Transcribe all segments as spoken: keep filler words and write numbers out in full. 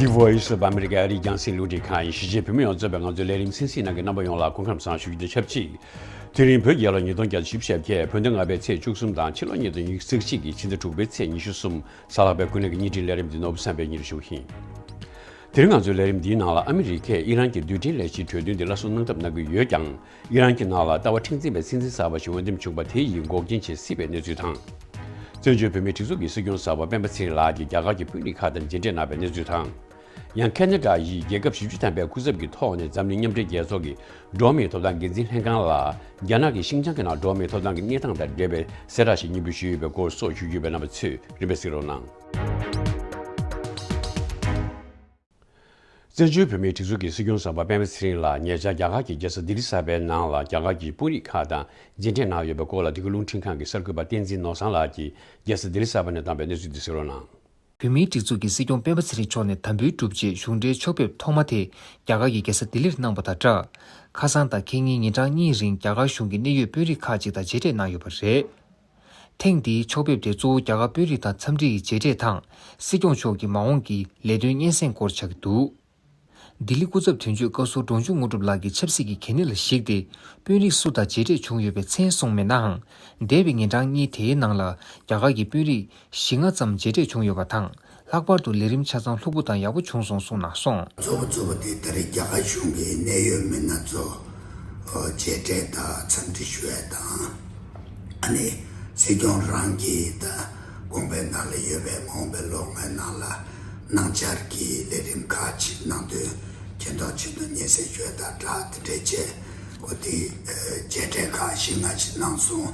The Voice of America ཨ་རིའི་རྒྱང་སྲིང་རླུང་འཕྲིན་ཁང་ཡིན། གཞིས་བྱེས་བོད་མི་ཡོངས་གཙོས་པའི་ང་ཚོའི་ལས་རིམ་གསན་གཟིགས་གནང་མཁན་རྣམ་པ་ཡོངས་ལ་སྐུ་ཁམས་བཟང་ཞུ་རྒྱུ་དང་ཆབས་ཅིག་དེ་རིང་བོད་རྒྱལ་ལོ་ཉིས་སྟོང་བརྒྱ་དང་བཞི་བཅུ་ཞེ་བརྒྱད། བོད་ཟླ་ལྔ་པའི་ཚེས་བཅུ་གསུམ་དང་ཕྱི་ལོ་ཉིས་སྟོང་ཉི་ཤུ་རྩ་གཅིག་གི་ཕྱི་ཟླ་དྲུག་པའི་ཚེས་ཉི་ཤུ་གསུམ། གཟའ་ལྷག་པའི་དགུན་གནས་ཀྱི་བརྙན་འཕྲིན་ལས་རིམ་འདི་ནོར་བུ་བསམ་འཕེལ་གཉིས་རུ་ཞུ་གི་ཡིན། དེ་རིང་ང་ཚོའི་ལས་རིམ་འདིའི་ནང་ལ་ཨ་མི་རི་ཀས་ཨི་རན་གྱི་རྡུལ་ཕྲན་ལས་གཞིའི་གྲོས་མཐུན་འདི་སླར་གསོ་གནང་ཐབས་གནང་གི་ཡོད་ཀྱང་། ཨི་རན་གྱི་ནང་ལ་ལྟ་བ་མཁྲེགས་འཛིན་པའི་སྲིད་འཛིན་གསར་པ་ཞིག་འོས་འདེམས་བྱུང་བ་དེ་ཡིས་འགོག་རྐྱེན་བྱེད་སྲིད་པའི་གནས་ཚུལ་དང་། བཙན་བྱོལ་བོད་མིའི་སྒྲིག་འཛུགས་ཀྱི་སྲིད་སྐྱོང་གསར་པ་སྤེན་པ་ཚེ་རིང་ལགས་ཀྱིས་རྒྱ་གར་གྱི་དཔོན་རིགས་ཁག་དང་མཇལ་འཕྲད་གནང་བའི་གནས་ཚུལ་དང་། ཡང་ཁེ་ན་ཌ་ཡིས་རྒྱལ་ཁབ་བཞི་བཅུ་ཐམ་པའི་སྐུ་ཚབ་ཀྱི་ཐོག་ནས་འཛམ་གླིང་མཉམ་འབྲེལ་རྒྱལ་ཚོགས་ཀྱི་འགྲོ་བ་མིའི་ཐོབ་ཐང་འགན་འཛིན་ལྷན་ཁང་ལ། རྒྱ་ནག་གིས་ཤིན་ཅང་གི་ནང་འགྲོ་བ་མིའི་ཐོབ་ཐང་གི་གནས་སྟངས་དང་འབྲེལ་བའི་གསལ་བསྒྲགས་ཤིག་སྙན་འབུལ་ཞུས་ཡོད་པའི་སྐོར་སོགས་ཞུ་རྒྱུ་ཡོད་པའི་རྣམ་པ་ཚོས་རིམ་པས་གཟིགས་རོགས་གནང་། བཙན་བྱོལ་བོད་མིའི་སྒྲིག་འཛུགས་ཀྱི་སྲིད་སྐྱོང་གསར་པ་སྤེན་པ་ཚེ་རིང་ལགས་ཉེ་ཆར་རྒྱ་གར་གྱི་རྒྱལ་ས་ལྡི་ལི་གསར་པའི་ནང་ལ་རྒྱ་གར་གྱི་དཔོན་རིགས་ཁག་དང་མཇལ་འཕྲད་གནང་ཡོད་པའི་སྐོར་ལ། འདི་ག་རླུང་འཕྲིན་ཁང་གི་གསར་འགོད་པ་བསྟན་འཛིན་ནོར་བཟང་ལགས་ཀྱིས་རྒྱལ་ས་ལྡི་ལི་གསར་པ་ནས་བཏང་པའི་གནས་ཚུལ་འདི་གཟིགས་རོགས་གནང་། བོད་མིའི་སྒྲིག་འཛུགས་ཀྱི་སྲིད་སྐྱོང་སྤེན་པ་ཚེ་རིང་མཆོག་ནས་དམ་འབུལ་གྲུབ་རྗེས་གཞུང་འབྲེལ་ཕྱོགས་ཕེབས་ཐོག་མ་དེ་རྒྱ་གར་གྱི་རྒྱལ་ས་ལྡི་ལིར་གནང་བ་དང་སྦྲགས། ཁ་སང་དང་ཁེ་ཉིན་ཉིན་གྲངས་གཉིས་རིང་རྒྱ་གར་གཞུང་གི་གནད་ཡོད་དཔོན་རིགས་ཁག་ཅིག་དང་མཇལ་འཕྲད་གནང་ཡོད་པ་རེད། ཐེངས་འདིའི་ཕྱོགས་ཕེབས་དེ་གཙོ་བོ་རྒྱ་གར་དཔོན་རིགས་དང་འཚམས་འདྲི་ཡི་མཇལ་འཕྲད་དང་། སྲིད་སྐྱོང་མཆོག་གི་མ་འོངས་ཀྱི་ལས་དོན་སྙན་སེང་སྐོར་ཆགས་ཀྱི་འདུག་ལྡི་ལི་སྐུ་ཚབ་དོན་གཅོད་བཀའ་ཟུར་འབྲོང་ཆུང་དངོས་གྲུབ་ལགས་ཀྱིས་ཆབ་སྲིད་ཀྱི་གལ་གནད་ལ་གཞིགས་ཏེ། དཔོན་རིགས་སུ་དང་མཇལ་འཕྲད་བྱུང་ཡོད་པའི་མཚན་གསུངས་མེད་ནའང་། འདས་པའི་ཉིན་གྲངས་གཉིས་དེའི་ནང་ལ་རྒྱ་གར་གྱི་དཔོན་རིགས་བཞི་ལྔ་ཙམ་མཇལ་འཕྲད་བྱུང་ཡོད་པ་དང་། ལྷག་པར་དུ་ལས་རིམ་ཆ་ཚང་ལྷུག་པོ་དང་ཡག་པོ་བྱུང་སོང་གསུངས་གནང་སོང་། གཙོ་བོ་གཙོ་བོ་དེ་ད་རེས་རྒྱ་གར་གཞུང་གི་གནད་ཡོད་མི་སྣ་ཚོ་མཇལ་འཕྲད་དང་འཚམས་འདྲི་ཞུ་ཡ་དང་། ཨ་ནི་སྲིད་སྐྱོང་རང་གིས་ད་དགོངས་པའི་ནང་ལ་ཡོད་པའི་མ་འོངས་པའི་ལོ་ལྔའི་ནང་ལ་གནང་འཆར་གྱི་ལས་རིམ་ཁག་ཅིག་གནང་དོན་མཁྱེན་རྟོགས་ཆེད་དུ་སྙན་སེང་ཞུ་ཡ་དང་སྦྲགས། དེ་འདྲའི་ཆེད་ཀོ་དེ་མཇལ་འཕྲད་ཁག་བཞི་ལྔ་ཅིག་གནང་སོང་།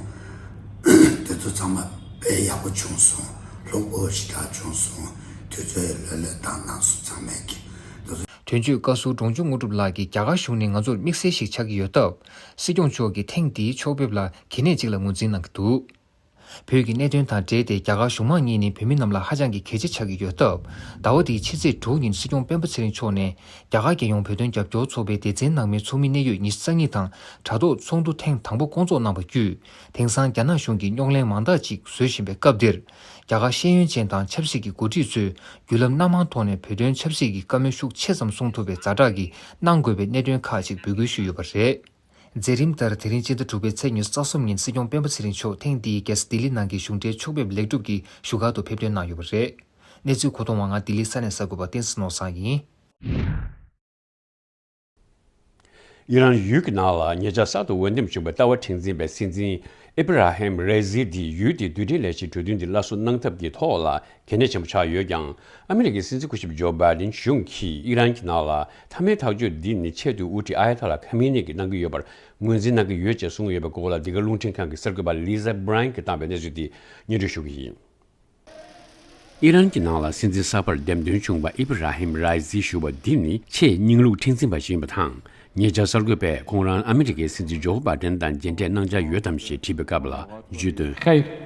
དེ་ཚོ་ཚང་མ་དཔེ་ཡག་པོ་བྱུང་སོང་། ལྷུག་པོ་ཞེ་དྲག་བྱུང་སོང་། དུས་ཚོད་ལོན་ལོན་བཏང་གནང་སོང་ཚང་མས་ཀྱི། དོན་གཅོད་བཀའ་ཟུར་འབྲོང་ཆུང་དངོས་གྲུབ་ལགས་ཀྱིས་རྒྱ་གར་གཞུང་ནི་ང་ཚོར་དམིགས་བསལ་ཞིག་ཆགས་ཀྱི་ཡོད་སྟབས། སྲིད་སྐྱོང་མཆོག་གིས་ཐེངས་འདིའི་ཕྱོགས་ཕེབས་ལ་གལ་གནད་ཅིག་ལ་ངོས་འཛིན་གནང་གི་འདུག་བོད་ཀྱི་གནད་དོན་དང་འབྲེལ་ཏེ་རྒྱ་གར་གཞུང་མང་གཉིས་ནི་བོད་མི་རྣམས་ལ་ཧ་ཅང་གི་གལ་ཆེ་ཆགས་ཀྱི་ཡོད་སྟབས། ཟླ་བ་འདིའི་ཕྱི་ཚེས་དྲུག་ཉིན་སྲིད་སྐྱོང་སྤེན་པ་ཚེ་རིང་མཆོག་ནས་རྒྱ་གར་རྒྱལ་ཡོངས་བོད་དོན་རྒྱབ་སྐྱོར་ཚོགས་པའི་སྡེ་ཚན་ནང་མི་ཚོགས་མི་གནད་ཡོད་ཉི་ཤུ་རྩ་གཉིས་དང་དྲ་ཐོག་ཚོགས་འདུ་ཐེངས་དང་པོ་བསྐོང་ཚོགས་གནང་བ་བརྒྱུད། དེང་སང་རྒྱ་ནག་གཞུང་གིས་རྙོག་གླེང་མང་དག་ཅིག་བཟོ་བཞིན་པའི་སྐབས་འདིར། རྒྱ་གར་ཤེས་ཡོན་ཅན་དང་ཆབ་སྲིད་ཀྱི་འགོ་ཁྲིད་ཚོས་བརྒྱུད་ལམ་སྣ་མང་ཐོག་ནས་བོད་དོན་ཆབ་སྲིད་ཀྱི་བཀའ་མོལ་ཤུགས་ཆེ་ཙམ་གསུང་ཐུབ་པའི་ཛ་དྲག་གི་གནང་དགོས་པའི་གནད་དོན་ཁག་ཅིག་འབོད་སྐུལ་ཞུས་ཡོད་པ་རེད། མཛད་རིམ་ལྟར་དེ་རིང་སྤྱི་ཟླ་དྲུག་པའི་ཚེས་ཉི་ཤུ་རྩ་གསུམ་ཉིན་སྲིད་སྐྱོང་སྤེན་པ་ཚེ་རིང་མཆོག་ཐེངས་འདིའི་རྒྱལ་ས་ལྡི་ལི་ནང་གི་གཞུང་འབྲེལ་ཕྱོགས་ཕེབས་ལེགས་གྲུབ་ཀྱི་བཞུགས་སྒར་དུ་ཕེབས་ཐོན་གནང་ཡོད་པ་རེད། གནས་ཚུལ་གོ་ཐོས་མ་ལྡི་ལི་ས་གནས་གསར་འགོད་པ་བསྟན་འཛིན་ནོར་བཟང་ཡིན། ཨི་རན་ཡུལ་གྱི་ནང་ལ་ཉེ་ཆར་གསར་དུ་འོས་འདེམས་བྱུང་བའི་ལྟ་བ་མཁྲེགས་འཛིན་པའི་སྲིད་འཛིན་ཨི་བྷ་ར་ཧིམ་རའི་སི་དེས་ཡུལ་དེའི་རྡུལ་ཕྲན་ལས་གཞིའི་གྲོས་མཐུན་དེ་སླར་གསོ་གནང་ཐབས་ཀྱི་ཐོག་ལ་གལ་གནད་ཆེན་པོ་ཆགས་ཡོད་ཀྱང་། ཨ་མི་རི་ཀའི་སྲིད་འཛིན་སྐུ་ཞབས་ཇོ་བྷའི་ཌེན་གཞུང་གིས་ཨི་རན་གྱི་ནང་ལ་མཐའ་མའི་ཐག་གཅོད་འདི་ནི་ཆེས་མཐོའི་དབུ་ཁྲིད་ཨ་ཡ་ཐོ་ལ་ཁ་མི་ནི་གིས་གནང་གི་ཡོད་པར་ངོས་འཛིན་གནང་གི་ཡོད་ཅེས་གསུངས་ཡོད་པའི་སྐོར་ལ། འདི་ག་རླུང་འཕྲིན་ཁང་གི་གསར་འགོད་པ་ལི་ཛ་བྷ་རའི་གིས་བཏང་པའི་གནས་ཚུལ་དེ་སྙན་སྒྲོན་ཞུ་གི་ཡིན། ཨི་རན་གྱི་ནང་ལ་སྲིད་འཛིན་གསར་པར་འདེམས་ཐོན་བྱུང་བ་ཨི་བྷ་ར་ཧིམ་རའི་སི་ཞུ་བ་འདི་ནི་ཆེས་རྙིང་ལུགས་མཁྲེགས་འཛིན་པ་ཞིག་ཡིན་པ་དང་། ཉེ་ཆར་གསར་འགོད་པས་ཁོང་རང་ཨ་མི་རི་ཀའི་སྲིད་འཛིན་ཇོ་བྷའི་ཌེན་དང་མཇལ་འཕྲད་གནང་འཆར་ཡོད་དམ་ཞེས་དྲིས་པའི་སྐབས་ལ་བརྗོད་དོན།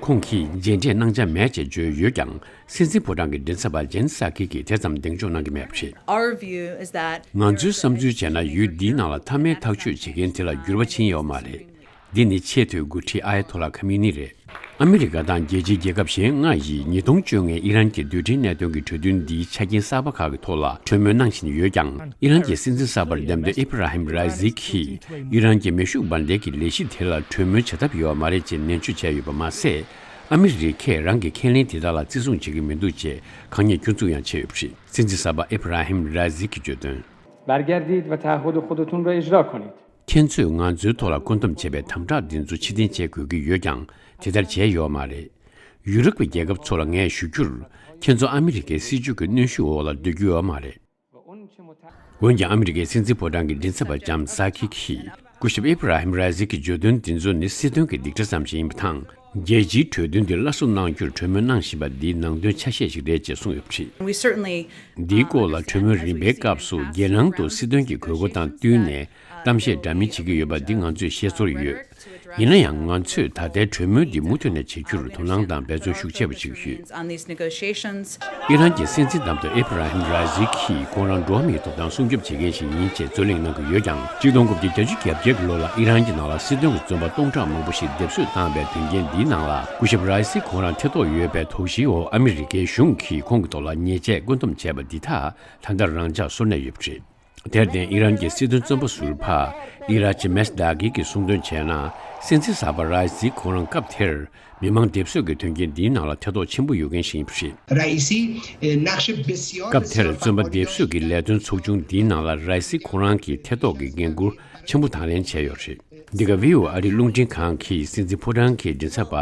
ཁོང་གིས་མཇལ་འཕྲད་གནང་འཆར་མེད་ཅེས་བརྗོད་ཡོད་ཀྱང་། སྲིད་འཛིན་ཕོ་བྲང་གི་མགྲིན་ཚབ་པ་ཇེན་སཱ་ཁི་གིས་དེ་ཙམ་གདེང་འཇོག་གནང་གི་མེད་པ་རེད། Our view is that ང་ཚོའི་བསམ་ཚུལ་བྱས་ན། ཡུལ་འདིའི་ནང་ལ་མཐའ་མའི་ཐག་གཅོད་བྱེད་མཁན་དེ་ལ་འགྱུར་བ་ཕྱིན་ཡོད་མ་རེད། འདི་ནི་ཆེས་མཐོའི་འགོ་ཁྲིད་ཨ་ཡ་ཐོ་ལ་ཁ་མི་ནི་རེད། ཨ་མི་རི་ཀ་དང་རྒྱལ་སྤྱིའི་རྒྱལ་ཁབ་གཞན་ལྔ་ཡིས་ཉིས་སྟོང་བཅོ་ལྔའི་ཨི་རན་གྱི་རྡུལ་ཕྲན་གནད་དོན་གྱི་གྲོས་མཐུན་འདིའི་ཆ་རྐྱེན་གསར་པ་ཁག་གི་ཐོག་ལ་གྲོས་མོལ་གནང་བཞིན་ཡོད་ཀྱང་། ཨི་རན་གྱི་སྲིད་འཛིན་གསར་པར་འདེམས་ཐོན་ཨི་བྷ་ར་ཧིམ་རའི་སི་གིས་ཨི་རན་གྱི་མེ་ཤུགས་འབར་མདེལ་གྱི་ལས་གཞི་དེ་ལ་གྲོས་མོལ་བྱ་ཐབས་ཡོད་པ་མ་རེད་ཅེས་ནན་བརྗོད་བྱས་ཡོད་པ་མ་ཟད། ཨ་མི་རི་ཀས་རང་གི་ཁས་ལེན་དེ་དག་ལ་བརྩི་སྲུང་བྱེད་ཀྱི་མི་འདུག་ཅེས་ཁག་ཉེས་སྐྱོན་འཛུགས་ཡང་བྱས་ཡོད་པ་རེད། སྲིད་འཛིན་གསར་པ་ཨི་བྷ་ར་ཧིམ་རའི་སི་གིས་བརྗོད་དོན། برگردید و تعهد خودتون را اجرا کنید. ཁྱེད་ཚོས་ང་ཚོའི་ཐོག་ལ་བཀོད་འདོམས་བྱས་པའི་དམ་དྲག་འདི་ཚོ་ཕྱིར་འཐེན་བྱེད་དགོས་ཀྱི་ཡོད་ཀྱང་། དེ་ལྟར་བྱས་ཡོད་མ་རེད། ཡུ་རོབ་ཀྱི་རྒྱལ་ཁབ་ཚོ་ལ་ངས་ཞུ་རྒྱུར། ཁྱེད་ཚོ་ཨ་མི་རི་ཀའི་སྲིད་བྱུས་ཀྱི་གནོན་ཤུགས་འོག་ལ་སྡོད་རྒྱུ་ཡོད་མ་རེད། འོན་ཀྱང་ཨ་མི་རི་ཀའི་སྲིད་འཛིན་ཕོ་བྲང་གི་མགྲིན་ཚབ་པ་ཇམ་སཱ་ཁི་གིས་སྐུ་ཞབས་ཨི་བྷ་ར་ཧིམ་རའི་སི་གི་བརྗོད་དོན་འདི་ཚོ་ནི་སྲིད་དོན་གྱི་སྡིགས་ཁྲ་ཙམ་ཞིག་ཡིན་པ་དང་། རྒྱལ་སྤྱིའི་གྲོས་མཐུན་འདི་སླར་གསོ་གནང་རྒྱུར་གྲོས་མོལ་གནང་བཞིན་པ་འདིའི་ནང་དོན་ཆ་ཤས་ཤིག་རེད་ཅེས་གསུངས་ཡོད་པ་རེད། We certainly འདིའི་སྐོར་ལ་གྲོས་མོལ་རིམ་པའི་སྐབས་སུ་རྒྱལ་ནང་དུ་སྲིད་དོན་གྱི་དགོས་མཁོ་དང་བསྟུན་ནས། གཏམ་བཤད་འདྲ་མིན་བྱེད་ཀྱི་ཡོད་པ་འདི་ང་ཚོས་ཤེས་ཚོར་ཡོད། ཡིན་ན་ཡང་ང་ཚོས་ད་ལྟའི་གྲོས་མོལ་འདི་མུ་མཐུད་ནས་བྱེད་རྒྱུར་དོ་སྣང་དང་འབད་བརྩོན་ཤུགས་ཆེ་བ་བྱེད་ཀྱི་ཡོད། ཨི་རན་གྱི་སྲིད་འཛིན་བདམས་ཐོན་ཨེ་བྷ་ར་ཧིམ་རའི་སི་ཁིས་ཁོང་རང་འགྲོ་བ་མིའི་ཐོབ་ཐང་སྲུང་སྐྱོབ་བྱེད་མཁན་ཞིག་ཡིན་ཅེས་རྩོད་གླེང་གནང་གི་ཡོད་ཀྱང་། གཅིག་སྟོང་དགུ་བརྒྱ་བརྒྱད་ཅུ་གྱ་བརྒྱད་ཀྱི་ལོ་ལ་ཨི་རན་གྱི་ནང་ལ་སྲིད་དོན་གྱི་བཙོན་པ་སྟོང་ཕྲག་མང་པོ་ཞིག་སྡེབ་གསོད་བཏང་བའི་དོན་རྐྱེན་འདིའི་ནང་ལ་སྐུ་ཞབས་རའི་སི་ཁོང་རང་ཐེ་གཏོགས་ཡོད་པའི་དོགས་གཞིའི་འོག་ཨ་མི་རི་ཀའི་གཞུང་གིས་ཁོང་གི་ཐོག་ལ་ཉེས་ཆད་བཀོད་འདོམས་བྱས་པ་འདི་དག་ད་ལྟ་རང་འཇགས་སོར་གནས་ཡོད་པ་རེད། དེར་བརྟེན་ཨི་རན་གྱི་སྲིད་དོན་བཙོན་པ་ཟུར་པ་ཨི་ར་ཅི་མེས་དཱ་གི་གིས་གསུངས་དོན་བྱས་ན། སྲིད་འཛིན་གསར་པ་རའི་སི་ཁོང་རང་སྐབས་དེར་མི་མང་སྡེབ་གསོད་ཀྱི་དོན་རྐྱེན་འདིའི་ནང་ལ་ཐེ་གཏོགས་ཆེན་པོ་ཡོད་མཁན་ཞིག་ཡིན་པ་རེད། رئیسی نقش بسیار، སྐབས་དེར་བཙོན་པ་སྡེབ་གསོད་ཀྱི་ལས་དོན་ཚོགས་ཆུང་འདིའི་ནང་ལ་རའི་སི་ཁོང་རང་གིས་ཐེ་གཏོགས་ཀྱི་འགན་འཁུར་ཆེན་པོ་དང་ལེན་བྱས་ཡོད་རེད། འདི་ག་ཝི་ཨོ་ཨ་རིའི་རླུང་འཕྲིན་ཁང་གིས་སྲིད་འཛིན་ཕོ་བྲང་གི་མགྲིན་ཚབ་པ་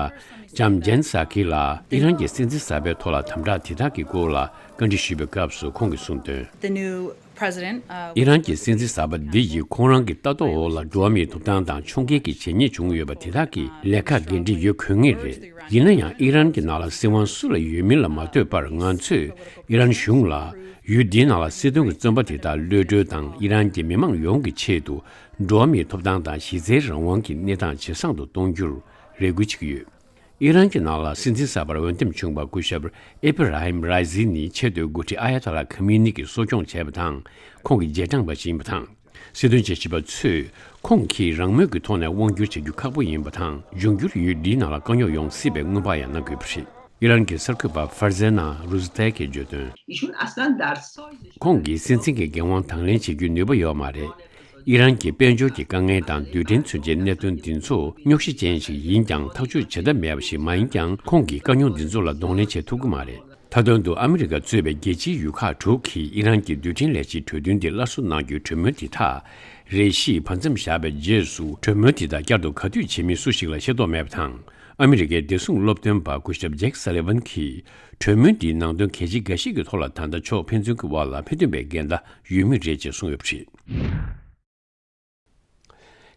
ཇམ་ཇན་ས་ཀི་ལ་ཨི་རན་གྱི་སྲིད་འཛིན་གསར་པའི་ཐོག་ལ་དམ་དྲག་དེ་དག་གི་སྐོར་ལ་བཀའ་འདྲི་ཞུས་པའི་སྐབས་སུ་ཁོང་གིས་གསུངས་དོན། The new president, uh, ཨི་རན་གྱི་སྲིད་འཛིན་གསར་པ་འདི་ཡིས་ཁོང་རང་གི་ལྟ་རྟོག་འོག་ལ་འགྲོ་བ་མིའི་ཐོབ་ཐང་དང་ཕྱོགས་འགལ་གྱི་བྱས་ཉེས་བྱུང་ཡོད་པ་དེ་དག་གི་ལས་ཀར་འགན་འཁྲི་ཡོད་དགོས་ངེས་རེད། ཡིན་ན་ཡང་ཨི་རན་གྱི་ནང་ལ་སྲིད་དབང་སུ་ལ་ཡོད་མིན་ལ་མ་ལྟོས་པར་ང་ཚོས་ཨི་རན་གཞུང་ལ་ཡུལ་འདིའི་ནང་ལ་སྲིད་དོན་གྱི་བཙོན་པ་དེ་དག་གློད་གྲོལ་དང་ཨི་རན་གྱི་མི་མང་ཡོངས་ཀྱི་ཆེད་དུ་འགྲོ་བ་མིའི་ཐོབ་ཐང་དང་གཞི་རྩའི་རང་དབང་གི་གནས་སྟངས་ཇེ་བཟང་དུ་གཏོང་རྒྱུར་རེ་སྐུལ་བྱེད་ཀྱི་ཡོད། ཨི་རན་གྱི་ནང་ལ་སྲིད་འཛིན་གསར་པར་འོས་འདེམས་བྱུང་བ་སྐུ་ཞབས་ཨེ་བྷ་ར་ཧིམ་རའི་སི་ནི་ཆེས་མཐོའི་འགོ་ཁྲིད་ཨ་ཡ་ཐ་ལ་ཁ་མི་ནི་གིས་གསོ་སྐྱོང་བྱས་པ་དང་ཁོང་གི་རྗེས་འབྲང་པ་ཞིག་ཡིན་པ་དང་། སྲིད་དོན་དཔྱད་ཞིབ་པ་ཚོས་ཁོང་གིས་རང་མོས་ཀྱི་ཐོག་ནས་དབང་བསྒྱུར་བྱ་རྒྱུ་ཁག་པོ་ཡིན་པ་དང་། འབྱུང་འགྱུར་ཡུལ་འདིའི་ནང་ལ་དཀའ་རྙོག་ཡོང་སྲིད་པའི་སྔོན་དཔག་ཡང་གནང་དགོས་པ་རེད། ཨི་རན་གྱི་གསར་འགོད་པ་ཧྥར་ཛེ་ན་རུ་ཛི་ཐའི་གིས་བརྗོད་དོན། ཁོང་གིས་སྲིད་འཛིན་གྱི་འགན་དབང་དང་ལེན་བྱེད་རྒྱུའི་ནུས་པ་ཡོད་མ་རེད། ཨི་རན་གྱི་དཔལ་འབྱོར་གྱི་དཀའ་ངལ་དང་རྡུལ་ཕྲན་མཚོན་ཆའི་གནད་དོན་འདི་ཚོ་རྙོག་གཞི་ཅན་ཞིག་ཡིན་ཀྱང་ཐག་གཅོད་བྱེད་ཐབས་མེད་པ་ཞིག་མ་ཡིན་ཀྱང་ཁོང་གིས་དཀའ་རྙོག་འདི་ཚོ་ལ་གདོང་ལེན་བྱེད་ཐུབ་ཀྱི་མ་རེད། མཐའ་དོན་དུ་ཨ་མི་རི་ཀ་གཙོས་པའི་རྒྱལ་སྤྱིའི་ཡུལ་ཁག་དྲུག་གིས་ཨི་རན་གྱི་རྡུལ་ཕྲན་ལས་གཞིའི་གྲོས་མཐུན་འདི་སླར་གསོ་གནང་རྒྱུའི་གྲོས་མོལ་འདི་དག་རེ་ཞིག་བར་མཚམས་བཞག་པའི་རྗེས་སུ་གྲོས་མོལ་འདི་དག་བསྐྱར་དུ་ག་དུས་བྱེད་མིན་སུ་ཞིག་ལ་ཤེས་རྟོགས་མེད་པ་དང་། ཨ་མི་རི་ཀའི་བདེ་སྲུང་སློབ་སྟོན་པ་སྐུ་ཞབས་ཇེག་སཱ་ལི་ཝན་གྱིས་གྲོས་མོལ་འདིའི་ནང་དོན་གལ་ཆེ་འགའ་ཞིག་གི་ཐོག་ལ་ད་ལྟ་ཕྱོགས་ཕན་ཚུན་གྱི་དབར་ལ་མི་མཐུན་པའི་འགལ་ཟླ་ཡོད་མུས་རེད་ཅེས་གསུངས་ཡོད་པ་རེད།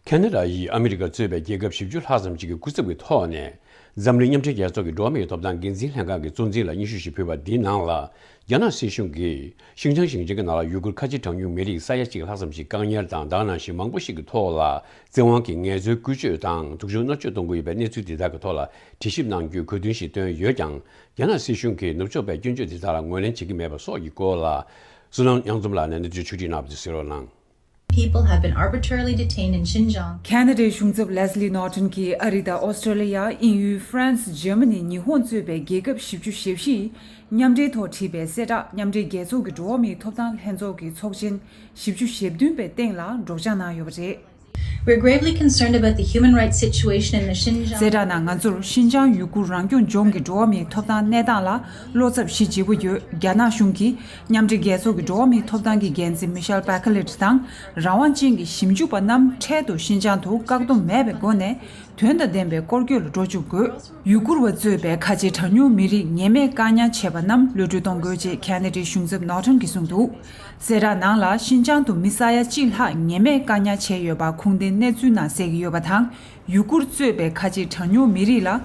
ཁེ་ན་ཌ་ཡིས་ཨ་མི་རི་ཀ་གཙོས་པའི་རྒྱལ་ཁབ་བཞི་བཅུ་ལྷག་ཙམ་ཞིག་གི་སྐུ་ཚབ་ཀྱི་ཐོག་ནས། འཛམ་གླིང་མཉམ་འབྲེལ་རྒྱལ་ཚོགས་ཀྱི་འགྲོ་བ་མིའི་ཐོབ་ཐང་འགན་འཛིན་ལྷན་ཁང་གི་གཙོ་འཛིན་ལ་སྙན་ཞུ་ཞིག་ཕུལ་བ་འདིའི་ནང་ལ། རྒྱ་ནག་སྲིད་གཞུང་གིས་ཤིན་ཅང་ཞིང་ཆེན་གྱི་ནང་ལ་ཡུ་གུར་ཁ་ཆེ་གྲངས་ཉུང་མི་རིགས་ས་ཡ་གཅིག་ལྷག་ཙམ་ཞིག་བཀག་ཉར་དང་དེ་ག་ནང་བཞིན་མང་པོ་ཞིག་གི་ཐོག་ལ་བཙན་དབང་གིས་ངལ་རྩོལ་བཀོལ་སྤྱོད་དང་སྡུག་སྦྱོང་མནར་གཅོད་གཏོང་གི་ཡོད་པའི་གནས་ཚུལ་འདི་དག་གི་ཐོག་ལ་དྲི་ཞིབ་གནང་རྒྱུའི་གོ་བསྡུར་ཞིག་བཏོན་ཡོད་ཀྱང་། རྒྱ་ནག་སྲིད་གཞུང་གིས་ནུབ་ཕྱོགས་པའི་སྐྱོན་བརྗོད་འདི་དག་ལ་ངོས་ལེན་བྱེད་ཀྱི་མེད་པ་སོགས་ཀྱི་སྐོར་ལ། བསོད་ནམས་དབྱངས་འཛོམས་ལགས་ནས་གནས་ཚུལ་ཕྱོགས་སྒྲིག་གནང་བ་དེ་གསན་རོགས་གནང་། People have been arbitrarily detained in Xinjiang. ཁེ་ན་ཌའི་གཞུང་ཚབ་ལེས་ལི་ནོར་ཏོན་གྱིས་ཨ་རི་དང་ཨོ་སི་ཀྲོ་ལི་ཡ། དབྱིན་ཡུལ། ཧྥ་རན་སི། འཇར་མ་ནི། ཉི་ཧོང་གཙོས་པའི་རྒྱལ་ཁབ་བཞི་བཅུ་ཞེ་བཞི་ཡིས་མཉམ་འབྲེལ་ཐོག་བྲིས་པའི་གསལ་བསྒྲགས། མཉམ་འབྲེལ་རྒྱལ་ཚོགས་ཀྱི་འགྲོ་བ་མིའི་ཐོབ་ཐང་ལྷན་ཚོགས་ཀྱི་ཚོགས་ཆེན་བཞི་བཅུ་ཞེ་བདུན་པའི་སྟེང་ལ་སྒྲོག་སྦྱང་གནང་ཡོད་པ་རེད། We're gravely concerned about the human rights situation in the Xinjiang. གསལ་བསྒྲགས་ནང་ང་ཚོར་ཤིན་ཅང་ཡུ་གུར་རང་སྐྱོང་ལྗོངས་ཀྱི་འགྲོ་བ་མིའི་ཐོབ་ཐང་གནས་སྟངས་ལ་བློ་འཚབ་ཞེ་ཆེ་བོ་ཡོད། རྒྱ་ནག་གཞུང་གིས་མཉམ་འབྲེལ་རྒྱལ་ཚོགས་ཀྱི་འགྲོ་བ་མིའི་ཐོབ་ཐང་གི་འགན་འཛིན་མི་ཤེལ་བྷེ་ཁེ་ལེ་ཊི་དང་རང་དབང་ཅན་གྱི་ཞིབ་འཇུག་པ་རྣམས་འཕྲལ་དུ་ཤིན་ཅང་དུ་བཀག་སྡོམ་མེད་པའི་སྒོ་ནས་དོན་དང་ལྡན་པའི་སྐོར་སྐྱོད་ལ་འགྲོ་བཅུག་དགོས། ཡུ་གུར་བ་གཙོས་པའི་ཁ་ཆེ་གྲངས་ཉུང་མི་རིགས་ངེས་མེད་བཀག་ཉར་བྱས་པ་རྣམས་གློད་གྲོལ་གཏོང་དགོས་ཅེས་ཁེ་ན་ཌའི་གཞུང་ཚབ་ནོར་ཏོན་གྱིས་གསུངས་འདུག་གསལ་བསྒྲགས་ནང་ལ་ཤིན་ཅང་དུ་མི་ས་ཡ་གཅིག་ལྷག་ངེས་མེད་བཀག་ཉར་བྱས་ཡོད་པ་ཁུངས་ལྡན་གནས་ཚུལ་ནང་གསལ་གྱི་ཡོད་པ་དང་། ཡུ་གུར་གཙོས་པའི་ཁ་ཆེ་གྲངས་ཉུང་མི་རིགས་ལ་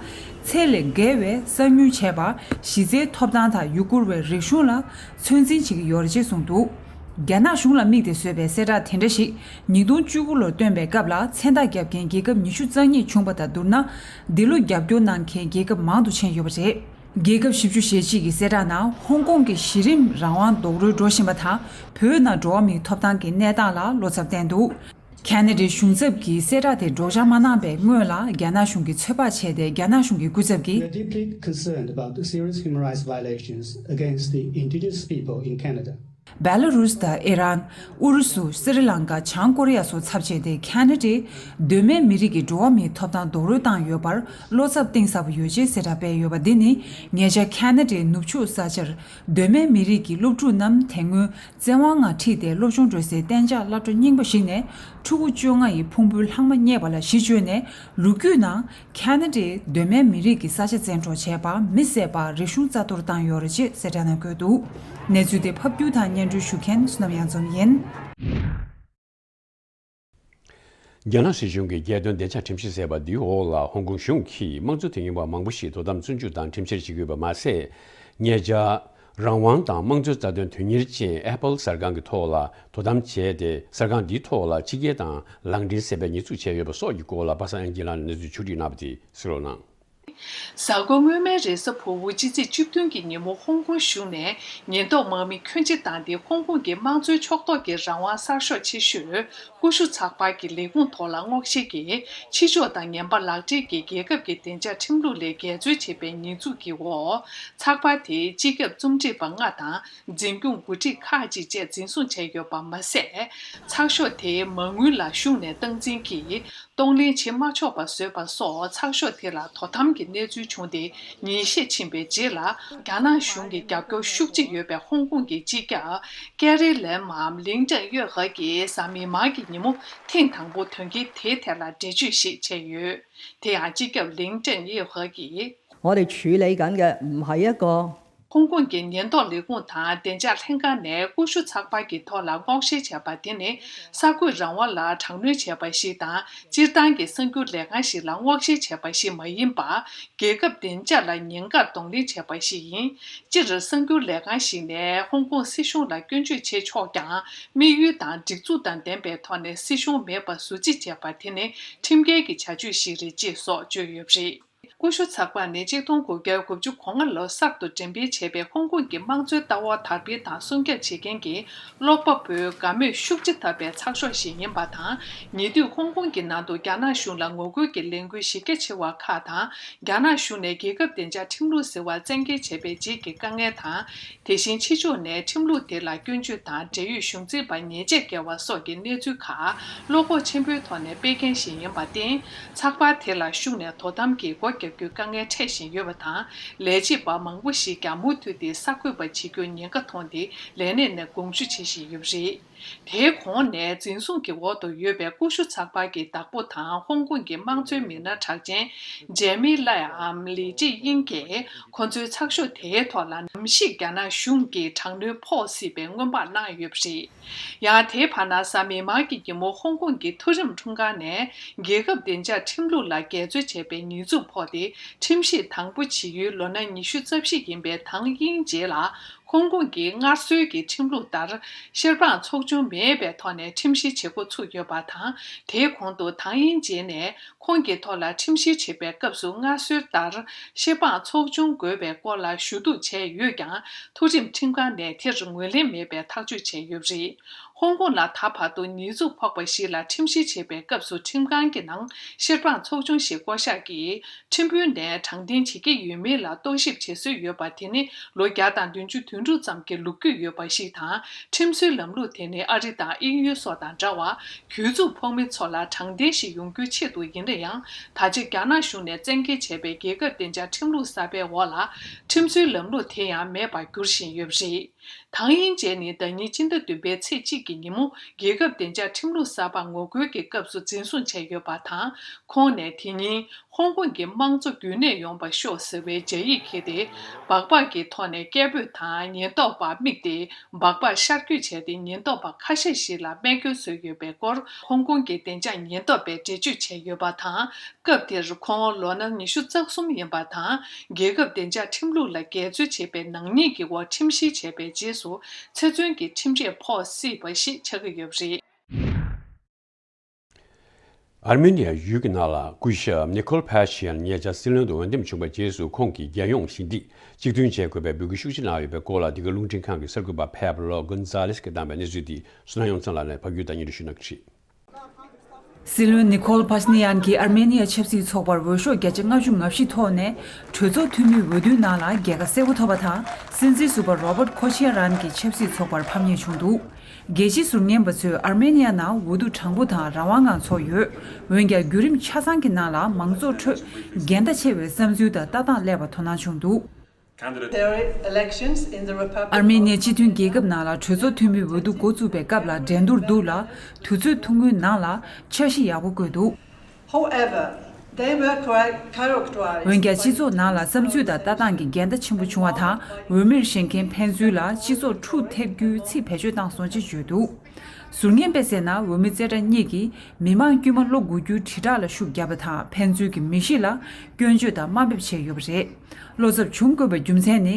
ཚད་ལས་བརྒལ་བའི་གསང་ཉུལ་བྱས་པ། གཞི་རྩའི་ཐོབ་ཐང་དང་ཡུ་གུར་བའི་རིག་གཞུང་ལ་ཚོད་འཛིན་བྱེད་ཀྱི་ཡོད་རེད་ཅེས་གསུངས་འདུག་རྒྱ་ནག་གཞུང་ལ་དམིགས་ཏེ་བཟོས་པའི་གསལ་བསྒྲགས་དེ་འདྲ་ཞིག་ཉིས་སྟོང་བཅུ་དགུ་ལོར་བཏོན་པའི་སྐབས་ལ་མཚན་རྟགས་བརྒྱབ་མཁན་རྒྱལ་ཁབ་ཉི་ཤུ་རྩ་གཉིས་བྱུང་བ་དང་བསྡུར་ན། འདི་ལོ་རྒྱབ་སྐྱོར་གནང་མཁན་རྒྱལ་ཁབ་མང་དུ་ཕྱིན་ཡོད་པ་རེད། རྒྱལ་ཁབ་བཞི་བཅུ་ཞེ་གཅིག་གི་གསལ་བསྒྲགས་ནང་ཧོང་ཀོང་གི་གཞི་རིམ་རང་དབང་རྡོག་རོལ་འགྲོ་བཞིན་པ་དང་བོད་ནང་འགྲོ་བ་མིའི་ཐོབ་ཐང་གི་གནས་སྟངས་ལ་བློ་འཚབ་བསྟན་འདུག་ཁེ་ན་ཌའི་གཞུང་ཚབ་ཀྱིས་གསལ་བསྒྲགས་དེ་སྒྲོག་སྦྱང་མ་གནང་པའི་སྔོན་ལ་རྒྱ་ནག་གཞུང་གིས་ཚོད་དཔག་བྱས་ཏེ་རྒྱ་ནག་གཞུང་གི་སྐུ་ཚབ་ཀྱིས། We are deeply concerned about the serious human rights violations against the indigenous people in Canada. སྦེ་ལ་རུས་དང་ཨི་རན། ཨུ་རུ་སུ། སི་རི་ལང་ཀ། བྱང་ཀོ་རི་ཡ་སོགས་ཚབ་བྱས་ཏེ་ཁེ་ན་ཌའི་གདོད་མའི་མི་རིགས་ཀྱི་འགྲོ་བ་མིའི་ཐོབ་ཐང་རྡོག་རོལ་བཏང་ཡོད་པར་བློ་འཚབ་གཏིང་ཟབ་པོ་ཡོད་ཅེས་གསལ་བསྒྲགས་སྤེལ་ཡོད་པ་འདི་ནི་ཉེ་ཆར་ཁེ་ན་ཌའི་ནུབ་ཕྱོགས་ས་ཆར་གདོད་མའི་མི་རིགས་ཀྱི་སློབ་ཕྲུག་རྣམས་དེ་སྔོན་བཙན་དབང་ངང་ཁྲིད་དེ་སློབ་སྦྱོང་སྤྲོད་སའི་གཏན་འཇགས་སློབ་གྲྭ་རྙིང་པ་ཞིག་ནས་ཕྲུ་གུ་བཅོ་ལྔ་ཡི་ཕུང་པོའི་ལྷག་མ་རྙེད་པ་ལ་གཞི་བཅོལ་ནས་ལོ་རྒྱུས་ནང་ཁེ་ན་ཌའི་གདོད་མའི་མི་རིགས་ཀྱི་ས་ཆ་བཙན་འཕྲོག་བྱས་པ་མི་བསད་པ་རིག་གཞུང་རྩ་གཏོར་བཏང་ཡོད་རེད་ཅེས་གསལ་བསྒྲགས་ནང་འཁོད་འདུག་གནས་ཚུལ་དེ་ཕབ་སྒྱུར་དང་སྙན་སྒྲོན་ཞུ་མཁན་བསོད་ནམས་དབྱངས་འཛོམས་ཡིན། རྒྱ་ནག་སྲིད་གཞུང་གི་རྒྱལ་དོན་བདེ་འཇགས་ཁྲིམས་གཞི་ཟེར་བ་འདིའི་འོག་ལ་ཧོང་ཀོང་གཞུང་གིས་དམངས་གཙོ་དོན་གཉེར་བ་མང་པོ་ཞིག་དོ་དམ་བཙོན་འཇུག་དང་ཁྲིམས་བཤེར་བྱེད་ཀྱི་ཡོད་པ་མ་ཟད། ཉེ་ཆར་ རང་དབང་དང་དམངས་གཙོའི་རྩ་དོན་དོན་གཉེར་ཅན་ཨེ་པལ་གསར་ཁང་གི་ཐོག་ལ་དོ་དམ་བྱས་ཏེ། གསར་ཁང་འདིའི་ཐོག་ལ་ཕྱི་རྒྱལ་དང་ལག་འབྲེལ་ཟིན་པའི་ཉེས་འཛུགས་བྱས་ཡོད་པ་སོགས་ཀྱི་སྐོར་ལ་པ་སངས་དབྱངས་སྐྱིད་ལགས་ནས་གནས་ཚུལ་ཕྱོགས་སྒྲིག་གནང་བ་དེ་གཟིགས་རོགས་གནང་། གཟའ་འཁོར་སྔོན་མའི་རེས་གཟའ་ཕུར་བུ་ཕྱི་ཚེས་བཅུ་བདུན་གྱི་ཉིན་མོ་ཧོང་ཀོང་གཞུང་ནས་ཉེན་རྟོག་དམག་མི་ཁྱོན་ཆེ་བཏང་སྟེ། ཧོང་ཀོང་གི་དམངས་གཙོའི་ཕྱོགས་གཏོགས་ཀྱི་རང་དབང་གསར་ཤོག་ཆེ་ཤོས་ཀུ་ཤུ་ཚགས་པར་གྱི་ལས་ཁུངས་ཐོག་ལ་སྔོག་བཤེར་གྱིས། ཕྱི་ཕྱོགས་དང་ངན་པ་ལག་འབྲེལ་གྱི་རྒྱལ་ཁབ་ཀྱི་བདེ་འཇགས་ཁྲིམས་ལུགས་ལས་འགལ་འཛོལ་བྱས་པའི་ཉེས་འཛུགས་ཀྱི་འོག་ཚགས་པར་དེའི་སྤྱི་ཁྱབ་རྩོམ་སྒྲིག་པ་ལྔ་དང་། འཛིན་སྐྱོང་འགོ་ཁྲིད་ཁག་ཅིག་བཅས་འཛིན་བཟུང་བྱས་ཡོད་པ་མ་ཟད། ཚགས་ཤོག་དེའི་མ་དངུལ་ལ་གཞུང་ནས་སྟངས་འཛིན་གྱིས་གཏོང་ལེན་བྱེད་མ་ཆོག་པ་བཟོས་པ་སོགས་ཚགས་ཤོག་དེ་ལ་དོ་དམ་གྱི་གནས་ཚུལ་བྱུང་སྟེ། ཉིན་ཤས་ཕྱིན་པའི་རྗེས་ལ། རྒྱ་ནག་གཞུང་གི་རྒྱབ་སྐྱོར་ཤུགས་ཆེ་ཡོད་པའི་ཧོང་ཀོང་གི་སྤྱི་ཁྱབ་ཀེ་རི་ལེམ་འམ་ལིང་ཀྲེན་གཡོད་ཧེ་གྱིས་གཟའ་མིག་དམར་གྱི་ཉིན་མོ་ཐེངས་དང་པོ་དོན་རྐྱེན་དེའི་ཐད་ལ་འགྲེལ་བརྗོད་ཞིག་བྱས་ཡོད། དེ་ཡང་སྤྱི་ཁྱབ་ལིང་ཀྲེན་གཡོད་ཧེ་གྱིས། 我哋處理緊嘅唔係一個 ཧོང་ཀོང་གི་ཉེན་རྟོག་ལས་ཁུངས་དང་བདེ་འཇགས་ལྷན་ཁང་ནས་ཀུ་ཤུ་ཚགས་པར་གྱི་ཐོག་ལ་སྔོག་བཤེར་བྱས་པ་དེ་ནི། གསར་འགོད་རང་དབང་ལ་དྲག་གནོན་བྱས་པ་ཞིག་དང་། སྤྱིར་བཏང་གི་གསར་འགྱུར་ལས་ཁང་ཞིག་ལ་སྔོག་བཤེར་བྱས་པ་ཞིག་མ་ཡིན་པར། རྒྱལ་ཁབ་བདེ་འཇགས་ལ་ཉེན་ཁར་གདོང་ལེན་བྱས་པ་ཞིག་ཡིན། སྤྱིར་གསར་འགྱུར་ལས་ཁང་ཞིག་ནས་ཧོང་ཀོང་སྲིད་གཞུང་ལ་སྐྱོན་བརྗོད་བྱེད་ཆོག་ཀྱང་། དམིགས་ཡུལ་དང་སྒྲིག་འཛུགས་དང་ལྡན་པའི་ཐོག་ནས་སྲིད་གཞུང་མེད་པར་ཟུར་བརྩི་བྱས་པ་དེ་ནི་ཁྲིམས་འགལ་གྱི་བྱ་སྤྱོད་ཞིག་རེད་ཅེས་སོགས་བརྗོད་ཡོད་པ་རེད། ཀུ་ཤུ་ཚགས་པར་ནི་ཆིག་སྟོང་དགུ་བརྒྱ་དགུ་བཅུ་གོ་ལྔ་ལོར་གསར་དུ་འགྲེམས་སྤེལ་བྱས་པའི་ཧོང་ཀོང་གི་དམངས་གཙོའི་ལྟ་བ་དར་སྤེལ་དང་སྲུང་སྐྱོབ་བྱེད་མཁན་གྱི་ཀློག་པ་པོའི་དགའ་མོས་ཤུགས་ཆེ་ཐོབ་པའི་ཚགས་ཤོག་ཞིག་ཡིན་པ་དང་། ཉེ་དུས་ཧོང་ཀོང་གི་ནང་དུ་རྒྱ་ནག་གཞུང་ལ་ངོ་རྒོལ་གྱི་ལས་འགུལ་གཞི་རྒྱ་ཆེ་བ་ཁག་དང་། རྒྱ་ནག་གཞུང་ནས་རྒྱལ་ཁབ་བདེ་འཇགས་ཁྲིམས་ལུགས་ཟེར་བ་བཙན་འགེལ་བྱས་པའི་རྗེས་ཀྱི་དཀའ་ངལ་དང་། དེ་བཞིན་ཕྱི་ཕྱོགས་ནས་ཁྲིམས་ལུགས་དེ་ལ་སྐྱོན་བརྗོད་དང་འབྲེལ་ཡོད་གཞུང་འཛིན་པ་ཉེས་ཆད་བཀལ་བ་སོགས་ཀྱི་གནས་ཚུལ་ཁག་བློ་ཁོག་ཆེན་པོའི་ཐོག་ནས་སྤེལ་མཁན་ཞིག་ཡིན་པར་བརྟེན། ཚགས་པར་དེ་ལ་གཞུང་ནས་དོ་དམ་གྱིས་སྒོ་བརྒྱབ་རྒྱུའི་དཀའ་ངལ་འཕྲད་བཞིན་ཡོད་པ་དང་། ལས་བྱེད་པ་མང་པོ་ཞིག་ཀྱང་མུ་མཐུད་དེ་གསར་འགོད་པ་བྱེད་རྒྱུར་ཉེན་ཁ་མཐོང་སྟེ། ལས་གནས་ནས་དགོངས་ཞུ་བྱེད་བཞིན་ཡོད་པ་རེད། དེའི་གོང་ནས་འཛིན་བཟུང་གི་འོག་ཏུ་ཡོད་པའི་ཀུ་ཤུ་ཚགས་པར་གྱི་བདག་པོ་དང་། ཧོང་ཀོང་གི་དམངས་གཙོའི་མི་སྣ་གྲགས་ཅན་ཇེ་མི་ལའམ་ལི་ཅི་དབྱིང་གིས། ཁོ་ཚོའི་ཚགས་ཤོག་དེའི་ཐོག་ལ་ནམ་ཞིག་རྒྱ་ནག་གཞུང་གིས་དྲག་གནོན་ཕོག་སྲིད་པའི་སྔོན་དཔག་གནང་ཡོད་པ་རེད། ཡང་དེའི་བར་ན་གཟའ་མིག་དམར་གྱི་ཉིན་མོ་ཧོང་ཀོང་གི་མཐོ་རིམ་ཁྲིམས་ཁང་ནས། རྒྱལ་ཁབ་བདེ་འཇགས་ཁྲིམས་ལུགས་ལ་འགལ་འཛོལ་བྱས་པའི་ཉེས་འཛུགས་ཕོག་སྟེ། ཁྲིམས་ཞིབ་དང་པོ་བྱེད་ཡུལ་ལོ་ན་ཉི་ཤུ་རྩ་བཞི་ཡིན་པའི་ཐང་དབྱིང་ཇེ་ལ། ཧོང་ཀོང་གི་སྔར་སྲོལ་གྱི་ཁྲིམས་ལུགས་ལྟར། བཤེར་དཔང་ཚོགས་ཆུང་མེད་པའི་ཐོག་ནས་ཁྲིམས་བཤེར་བྱེད་འགོ་ཚུགས་ཡོད་པ་དང་། དེའི་གོང་དུ་ཐང་དབྱིང་ཇེ་ནས། ཁོང་གི་ཐོག་ལ་ཁྲིམས་བཤེར་བྱེད་པའི་སྐབས་སུ་སྔར་སྲོལ་ལྟར། བཤེར་དཔང་ཚོགས་ཆུང་དགོས་པའི་སྐོར་ལ་ཞུ་གཏུག་བྱས་ཡོད་ཀྱང་། མཐོ་རིམ་ཁྲིམས་ཁང་ནས་དེར་ངོས་ལེན་མེད་པའི་ཐག་གཅོད་བྱས་ཡོད་པ་རེད། ཧོང་ཀོང་ལ་ད་བར་དུ་ཉེས་འཛུགས་ཕོག་པ་ཞིག་ལ་ཁྲིམས་བཤེར་བྱེད་པའི་སྐབས་སུ། ཁྲིམས་ཁང་གི་ནང་བཤེར་དཔང་ཚོགས་ཆུང་ཞིག་བསྐོ་གཞག་གིས། ཁྲིམས་དཔོན་ནས་དྲང་བདེན་བྱེད་ཀྱི་ཡོད་མེད་ལ་རྟོག་ཞིབ་བྱེད་སྲོལ་ཡོད་པ་དེ་ནི། ལོ་བརྒྱ་དང་བདུན་ཅུ་དོན་དྲུག་ཙམ་གྱི་ལོ་རྒྱུས་ཡོད་པ་ཞིག་དང་། ཁྲིམས་སྲོལ་ལམ་ལུགས་དེ་ནི་ཨ་རི་དང་དབྱིན་ཡུལ་སོགས་དང་འདྲ་བར། གྱོད་འཛུགས་ཕོག་མི་ཚོ་ལ་དྲང་བདེན་ཞིག་ཡོང་རྒྱུའི་ཆེད་དུ་ཡིན་ན་ཡང་། ད་ཆ་རྒྱ་ནག་གཞུང་ནས་བཙན་འགེལ་བྱས་པའི་རྒྱལ་ཁབ་བདེ་འཇགས་ཁྲིམས་ལུགས་གསར་པའི་འོག་ལ། ཁྲིམས་སྲོལ་ལམ་ལུགས་དེ་ཡང་མེད་པར་འགྱུར་བཞིན་ཡོད་པ་རེད། ཐང་དབྱིང་ཇེ་ནི་ཟླ་ཉིན་སྤྱི་ཟླ་བདུན་པའི་ཚེས་གཅིག་གི་ཉིན་མོ། རྒྱལ་ཁབ་བདེ་འཇགས་ཁྲིམས་ལུགས་གསར་པ་ངོ་རྒོལ་གྱི་སྐབས་སུ་འཛིན་བཟུང་བྱས་ཡོད་པ་དང་། ཁོང་ནས་དེ་ཉིན་ཧོང་ཀོང་གི་དམངས་གཙོ་རྒྱུན་གནས་ཡོང་བར་ཤོག་ཟེར་བའི་སྦྱར་ཡིག་འཁྱེར་ཏེ། སྦག་སྦག་གི་ཐོག་ནས་སྐད་འབོད་དང་ཉེན་རྟོག་པར་དམིགས་ཏེ། སྦག་སྦག་ཤར་བསྐྱོད་བྱས་ཏེ། ཉེན་རྟོག་པ་ཁ་ཤས་ཤིག་ལ་རྨས་སྐྱོན་བཟོས་ཡོད་པའི་སྐོར། ཧོང་ཀོང་གི་བདེ་འཇགས་ཉེན་རྟོག་པས་འགྲེལ་བརྗོད་བྱས་ཡོད་པ་དང་། སྐབས་དེར་ཁོང་ལོ་ན་ཉི་ཤུ་རྩ་གསུམ་ཡིན་པ་དང་། རྒྱལ་ཁབ་བདེ་འཇགས་ཁྲིམས་ལུགས་ལ་འགལ་འཛོལ་བྱས་པའི་ནག་ཉེས་ཀྱི་འོག་ཁྲིམས་བཤེར་བྱས་པའི་རྗེས་སུ། ཚེ་བཙོན་གྱི་ཁྲིམས་ཆད་ཕོག་སྲིད་པ་ཞིག་ཆགས་ཀྱི་ཡོད་པ་རེད། ཨར་མེ་ནི་ཡ་ཡུལ་གྱི་ནང་ལ་སྐུ་ཞབས་ནི་ཁོལ་ཕ་ཤི་ཡན་ཉེ་ཆར་སྲིད་བློན་དུ་འོས་འདེམས་བྱུང་བའི་རྗེས་སུ། ཁོང་གིས་རྒྱལ་ཡོངས་ཞི་བདེ་གཅིག་མཐུན་བྱེད་དགོས་པའི་འབོད་སྐུལ་ཤུགས་ཆེ་གནང་ཡོད་པའི་སྐོར་ལ། འདི་ག་རླུང་འཕྲིན་ཁང་གི་གསར་འགོད་པ་ཕེབ་ལོ་གོན་ཛ་ལེས་ཀྱིས་བཏང་བའི་གནས་ཚུལ་འདི་བསོད་ནམས་དབྱངས་ཚང་ལགས་ནས་ཕབ་སྒྱུར་དང་སྙན་སྒྲོན་ཞུ་གནང་གི་རེད། སྲིད་བློན་ནི་ཁོལ་ཕ་ཤི་ནི་ཡན་གྱིས་ཨར་མེ་ནི་ཡ་ཆབ་སྲིད་ཚོགས་པར་འོས་ཤོག་བརྒྱ་ཆ་ལྔ་བཅུ་ང་བཞི་ཐོབ་ནས། གྲོས་ཚོགས་འཐུས་མིའི་འོས་བསྡུའི་ནང་ལ་རྒྱལ་ཁ་གསལ་པོ་ཐོབ་པ་དང་། སྲིད་འཛིན་ཟུར་པ་རོ་བརྟ་ཁོ་ཆི་ཡ་རན་གྱི་ཆབ་སྲིད་ཚོགས་པར་ཕམ་ཉེས་བྱུང་འདུག་རྒྱལ་སྤྱིའི་ཟུར་ཉན་པ་ཚོས་ཨར་མེ་ནི་ཡ་ནང་འོས་བསྡུ་དྲང་པོ་དང་རང་དབང་ངང་ཚོགས་ཡོད། འོན་ཀྱང་། བརྒྱུད་རིམ་ཆ་ཚང་གི་ནང་ལ་མང་ཚོགས་ཁྲོད་འགལ་ཟླ་ཆེ་བའི་བསམ་ཚུལ་དང་ལྟ་སྟངས་སླེབས་པ་དོ་སྣང་བྱུང་འདུག There are elections in the Republic. ཨར་མེ་ནི་ཡའི་སྤྱི་མཐུན་རྒྱལ་ཁབ་ནང་ལ་གྲོས་ཚོགས་འཐུས་མིའི་འོས་བསྡུ་འགོ་བཙུགས་པའི་སྐབས་ལ་འགྲན་བསྡུར་འདུག་ལ། དུས་ཚོད་ཐུང་ངུའི་ནང་ལ་འཆར་གཞི་ཡག་པོ་བཀོད་འདུག However, they were char- characterized. འོན་ཀྱང་། སྤྱི་ཚོགས་ནང་ལ་བསམ་ཚུལ་དང་ལྟ་སྟངས་ཀྱི་འགལ་ཟླ་ཆེན་པོ་བྱུང་བ་དང་། འོས་མིར་བཞེངས་མཁན་ཕན་ཚུན་ལ་སྤྱི་ཚོགས་འཁྲུག་ཐེབས་རྒྱུའི་ཚིག་བེད་སྤྱོད་བཏང་སོང་ཅེས་བརྗོད་འདུག་ཟུར་ཉན་པས་ཟེར་ན། འོས་མི་རྩེ་གྲས་གཉིས་ཀྱིས་མི་མང་དཀྱུས་མ་བློ་འགུག་རྒྱུའི་དྲིལ་བསྒྲགས་ལ་ཤུགས་བརྒྱབ་པ་དང་། ཕན་ཚུན་གྱི་མི་གཤིས་ལ་སྐྱོན་བརྗོད་དང་དམའ་འབེབས་བྱས་ཡོད་པ་རེད། བློ་འཚབ་བྱུང་དགོས་པའི་རྒྱུ་མཚན་ནི།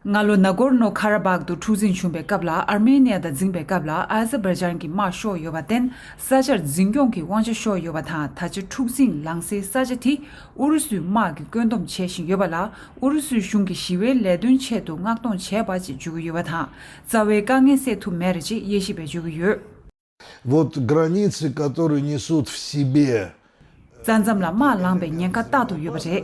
སྔ་ལོ་ན་གོར་ནོ་ཁ་ར་བག་ཏུ་འཁྲུག་འཛིང་བྱུང་བའི་སྐབས་ལ་ཨར་མེ་ནི་ཡ་དང་འཛིངས་པའི་སྐབས་ལ་ཨ་ཟར་བྷའི་ཇན་གྱི་དམག་ཤོར་ཡོད་པར་བརྟེན། ས་ཆར་འཛིན་སྐྱོང་གི་དབང་ཆ་ཤོར་ཡོད་པ་དང་། ད་ཆ་འཁྲུག་འཛིང་ལངས་སའི་ས་ཆ་དེ་ཨུ་རུ་སུའི་དམག་གིས་བཀོད་འདོམས་བྱེད་བཞིན་ཡོད་པ་ལ། ཨུ་རུ་སུའི་གཞུང་གིས་ཞི་བའི་ལས་དོན་ཆེད་དུ་མངགས་གཏོང་བྱས་པ་ཅེས་བརྗོད་ཀྱི་ཡོད་པ་དང་། རྩ་བའི་དཀའ་ངལ་སེལ་ཐུབ་མེད་རེད་ཅེས་དབྱེ་ཞིབ་པས་བརྗོད་ཀྱི་ཡོད། Вот границы, которые несут в себе ས་མཚམས་ལ་དམག་ལངས་པའི་ཉེན་ཁ་རྟག་ཏུ་ཡོད་པ་རེད།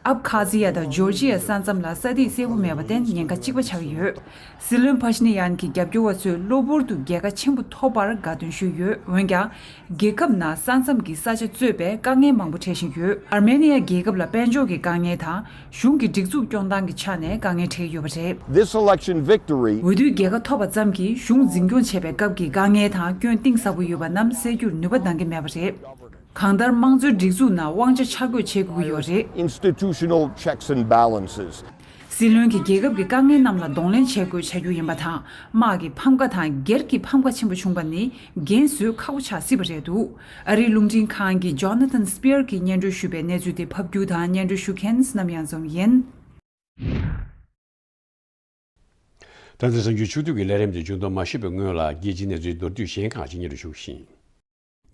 ཨབ་ཁ་ཛི་ཡ་དང་ཇོར་ཇི་ཡ་ས་མཚམས་ལ་ས་ཐིག་གསལ་པོ་མེད་པར་བརྟེན་ཉེན་ཁ་གཅིག་པ་ཆགས་ཀྱི་ཡོད། སྲིད་བློན་ཕ་ཤི་ནི་ཡན་གྱི་རྒྱབ་སྐྱོར་བ་ཚོས་གློ་བུར་དུ་རྒྱལ་ཁ་ཆེན་པོ་ཐོབ་པར་དགའ་སྟོན་ཞུས་ཡོད། འོན་ཀྱང་། རྒྱལ་ཁབ་ནང་ས་མཚམས་ཀྱི་ས་ཆ་གཙོས་པའི་དཀའ་ངལ་མང་པོ་འཕྲད་བཞིན་ཡོད། ཨར་མེ་ནི་ཡ་རྒྱལ་ཁབ་ལ་དཔལ་འབྱོར་གྱི་དཀའ་ངལ་དང་། གཞུང་གི་སྒྲིག་འཛུགས་སྐྱོང་སྟངས་ཀྱི་ཆ་ནས་དཀའ་ངལ་འཕྲད་ཀྱི་ཡོད་པ་རེད། This election victory འོས་བསྡུའི་རྒྱལ་ཁ་ཐོབ་པ་ཙམ་གྱིས་གཞུང་འཛིན་སྐྱོང་བྱེད་པའི་སྐབས་ཀྱི་དཀའ་ངལ་དང་སྐྱོན་གཏིང་ཟབ་པོ་ཡོད་པ་རྣམས་སེལ་རྒྱུར་ནུས་པ་འདང་གི་མེད་པ་རེད། གང་ལྟར་དམངས་གཙོའི་སྒྲིག་འཛུགས་ནང་དབང་ཆ་འཆར་འགོད་བྱེད་དགོས་ཀྱི་ཡོད་རེད། Institutional checks and balances. སྲིད་བློན་གྱིས་རྒྱལ་ཁབ་ཀྱི་དཀའ་ངལ་རྣམས་ལ་གདོང་ལེན་བྱེད་དགོས་བྱ་རྒྱུ་ཡིན་པ་དང་། དམག་གི་ཕམ་ཁ་དང་སྒེར་གྱི་ཕམ་ཁ་ཆེན་པོ་བྱུང་པ་ནི་འགན་བཟོད་ཁག་པོ་ཆགས་སྲིད་པ་རེད་འདུག་ཨ་རིའི་རླུང་འཕྲིན་ཁང་གི་ཇོ་ན་ཐན་སི་པི་ཡར་གྱིས་སྙན་སྒྲོན་ཞུས་པའི་གནས་ཚུལ་དེ་ཕབ་སྒྱུར་དང་སྙན་སྒྲོན་ཞུ་མཁན་བསོད་ནམས་གཡང་འཛོམས་ཡིན། ད་ལྟ་གསར་འགྱུར་ཕྱོགས་བསྡུས་ཀྱི་ལས་རིམ་དེ་མཇུག་བསྡོམས་མ་ཞུས་པའི་སྔོན་ལ་རྒྱལ་སྤྱིའི་གནས་ཚུལ་མདོར་བསྡུས་གཞན་ཁག་ཅིག་སྙན་སྒྲོན་ཞུ་གི་ཡིན།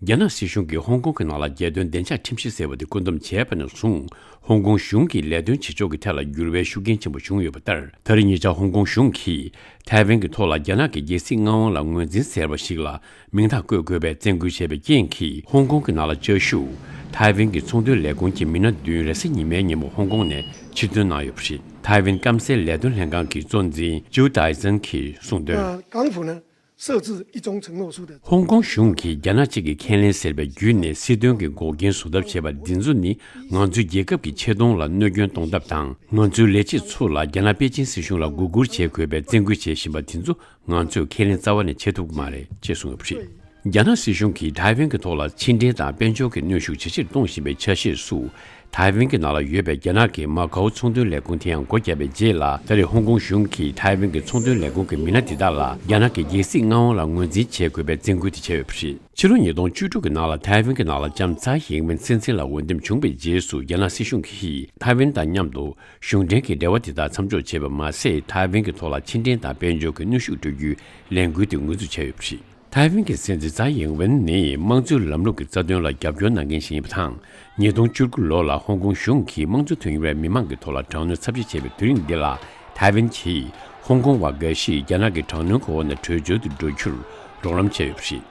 རྒྱ་ནག་སྲིད་གཞུང་གིས་ཧོང་ཀོང་གི་ནང་ལ་རྒྱལ་དོན་བདེ་འཇགས་ཁྲིམས་གཞི་ཟེར་བ་དེ་བཀོད་འདོམས་བྱས་པ་ནས་བཟུང་། ཧོང་ཀོང་གཞུང་གི་ལས་དོན་བྱེད་ཕྱོགས་ཀྱི་ཐད་ལ་འགྱུར་བའི་ཤུགས་རྐྱེན་ཆེན་པོ་བྱུང་ཡོད་པ་ལྟར། ད་རེས་ཉེ་ཆར་ཧོང་ཀོང་གཞུང་གིས་ཐའེ་ཝན་གྱི་ཐོག་ལ་རྒྱ་ནག་གི་རྒྱལ་སྲིད་མངའ་དབང་ལ་ངོས་འཛིན་ཟེར་བ་ཞིག་ལ་མིང་རྟགས་བཀོད་དགོས་པའི་བཙན་སྐུལ་བྱས་པའི་རྐྱེན་གྱིས། ཧོང་ཀོང་གི་ནང་ལ་བཅའ་བཞུགས་ཐའེ་ཝན་གྱི་ཚོང་དོན་ལས་ཁུངས་ཀྱི་མི་སྣ་བདུན་རེས་གཟའ་ཉི་མའི་ཉིན་མོ་ཧོང་ཀོང་ནས་ཕྱིར་ཐོན་གནང་ཡོད་པ་རེད། ཐའེ་ཝན་སྐམ་སའི་ལས་དོན་ལྷན་ཁང་གི་གཙོ་འཛིན་ཅིའུ་ཏའེ་ཙེན་གྱིས་གསུངས་དོན། 港府呢设置一中承诺书的 ཧོང་ཀོང་གཞུང་གིས་རྒྱ་ནག་གཅིག་གི་ཁས་ལེན་ཟེར་བའི་བརྒྱུད་ནས་སྲིད་དོན་གྱི་འགོག་རྐྱེན་བཟོ་ཐབས་བྱས་པ་འདི་ཚོ་ནི་ང་ཚོའི་རྒྱལ་ཁབ་ཀྱི་ཆེ་མཐོང་ལ་གནོད་སྐྱོན་གཏོང་ཐབས་དང་། ང་ཚོའི་ལས་བྱེད་ཚོ་ལ་རྒྱ་ནག་པེ་ཅིན་སྲིད་གཞུང་ལ་མགོ་སྒུར་བྱེད་དགོས་པའི་བཙན་སྐུལ་བྱེད་བཞིན་པ་འདི་ཚོ་ང་ཚོས་ཁས་ལེན་རྩ་བ་ནས་བྱེད་ཐུབ་ཀྱི་མ་རེད་ཅེས་གསུངས་ཡོད་པ་རེད། རྒྱ་ནག་སྲིད་གཞུང་གིས་ཐའེ་ཝན་གྱི་ཐོག་ལ་ཕྱི་འབྲེལ་དང་དཔལ་འབྱོར་གྱི་གནོན་ཤུགས་ཇེ་ཆེར་གཏོང་བཞིན་པའི་ཆ་ཤས་སུ། ཐའེ་ཝན་གྱི་ནང་ལ་ཡོད་པའི་རྒྱ་ནག་གི་མ་ཀའོ་ཚོང་དོན་ལས་ཁུངས་དེ་ཡང་སྒོ་བརྒྱབ་པའི་རྗེས་ལ། ད་རེས་ཧོང་ཀོང་གཞུང་གིས་ཐའེ་ཝན་གྱི་ཚོང་དོན་ལས་ཁུངས་ཀྱི་མི་སྣ་དེ་དག་ལ་རྒྱ་ནག་གི་རྒྱལ་སྲིད་མངའ་དབང་ལ་ངོས་འཛིན་བྱེད་དགོས་པའི་བཙན་སྐུལ་དེ་བྱས་ཡོད་པ་རེད། ཕྱི་ལོ་ཉིས་སྟོང་བཅུ་དྲུག་གི་ནང་ལ་ཐའེ་ཝན་གྱི་ནང་ལ་ལྕམ་ཚའེ་ཡིང་ཝེན་སྲིད་འཛིན་ལ་འོས་འདེམས་བྱུང་བའི་རྗེས་སུ། རྒྱ་ནག་སྲིད་གཞུང་གིས་ཐའེ་ཝན་དང་མཉམ་དུ་གཞུང་འབྲེལ་གྱི་འབྲེལ་བ་དེ་དག་མཚམས་འཇོག་བྱས་པ་མ་ཟད། ཐའེ་ཝན་གྱི་ཐོག་ལ་ཕྱི་འབྲེལ་དང་དཔལ་འབྱོར་གྱི་གནོན་ཤུགས་སྤྲོད་རྒྱུའི་ལས་འགུལ་དེ་འགོ་འཛུགས་བྱས་ཡོད་པ་རེད། ཐའེ་ཝན་གྱི་སྲིད་འཛིན་ཚའེ་ཡིང་ཝེན་ནི་དམངས་གཙོའི་ལམ་ལུགས་ཀྱི་རྩ་དོན་ལ་རྒྱབ་སྐྱོར་གནང་མཁན་ཞིག་ཡིན་པ་དང་། ཉིས་སྟོང་བཅུ་དགུ་ལོ་ལ་ཧོང་ཀོང་གཞུང་གིས་དམངས་གཙོ་དོན་གཉེར་བའི་མི་མང་གི་ཐོག་ལ་དྲག་གནོན་ཚབས་ཆེ་བྱས་པའི་དུས་རིང་འདི་ལ། ཐའེ་ཝན་གྱིས་ཧོང་ཀོང་བ་འགའ་ཞིག་རྒྱ་ནག་གི་དྲག་གནོན་གྱི་འོག་ནས་བྲོས་བྱོལ་དུ་འགྲོ་རྒྱུར་རོགས་རམ་བྱས་ཡོད་པ་རེད།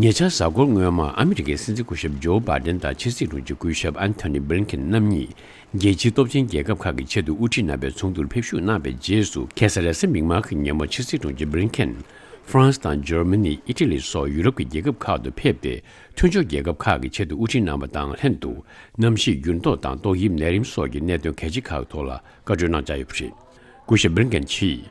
ཉེ་ཆར་གཟའ་འཁོར་སྔོན་མ་ཨ་མི་རི་ཀའི་སྲིད་འཛིན་སྐུ་ཞབས་ཇོ་བྷའི་ཏན་དང་ཕྱི་སྲིད་དྲུང་ཆེ་སྐུ་ཞབས་ཨན་ཐོ་ནི་བྷི་ལིན་ཁེན་རྣམ་གཉིས་རྒྱལ་སྤྱིའི་སྟོབས་ཆེན་རྒྱལ་ཁབ་ཁག་གི་ཆེད་དུ་དབུ་ཁྲིད་རྣམ་པའི་ཚོགས་འདུར་ཕེབས་ཞུགས་གནང་བའི་རྗེས་སུ། ཁ་སང་རེས་གཟའ་མིག་དམར་གྱི་ཉིན་མོ་ཕྱི་སྲིད་དྲུང་ཆེ་བྷི་ལིན་ཁེན་ཧྥ་རན་སི་དང་འཇར་མ་ནི། ཨི་ཊ་ལི་སོགས་ཡུ་རོབ་ཀྱི་རྒྱལ་ཁབ་ཁག་ཏུ་ཕེབས་ཏེ། མཐུན་ཕྱོགས་རྒྱལ་ཁབ་ཁག་གི་ཆེད་དུ་དབུ་ཁྲིད་གནང་བ་དང་ལྷན་དུ། གནམ་གཤིས་འགྱུར་ལྡོག་དང་ཏོག་དབྱིབས་ནད་རིམས་སོགས་ཀྱི་གནད་དོན་གལ་ཆེ་ཁག་གི་ཐོག་ལ་བཀའ་འཁྲོལ་གནང་འཆར་ཡོད་པ་རེད། སྐུ་ཞབས་བྷི་ལིན་ཁེན་གྱིས།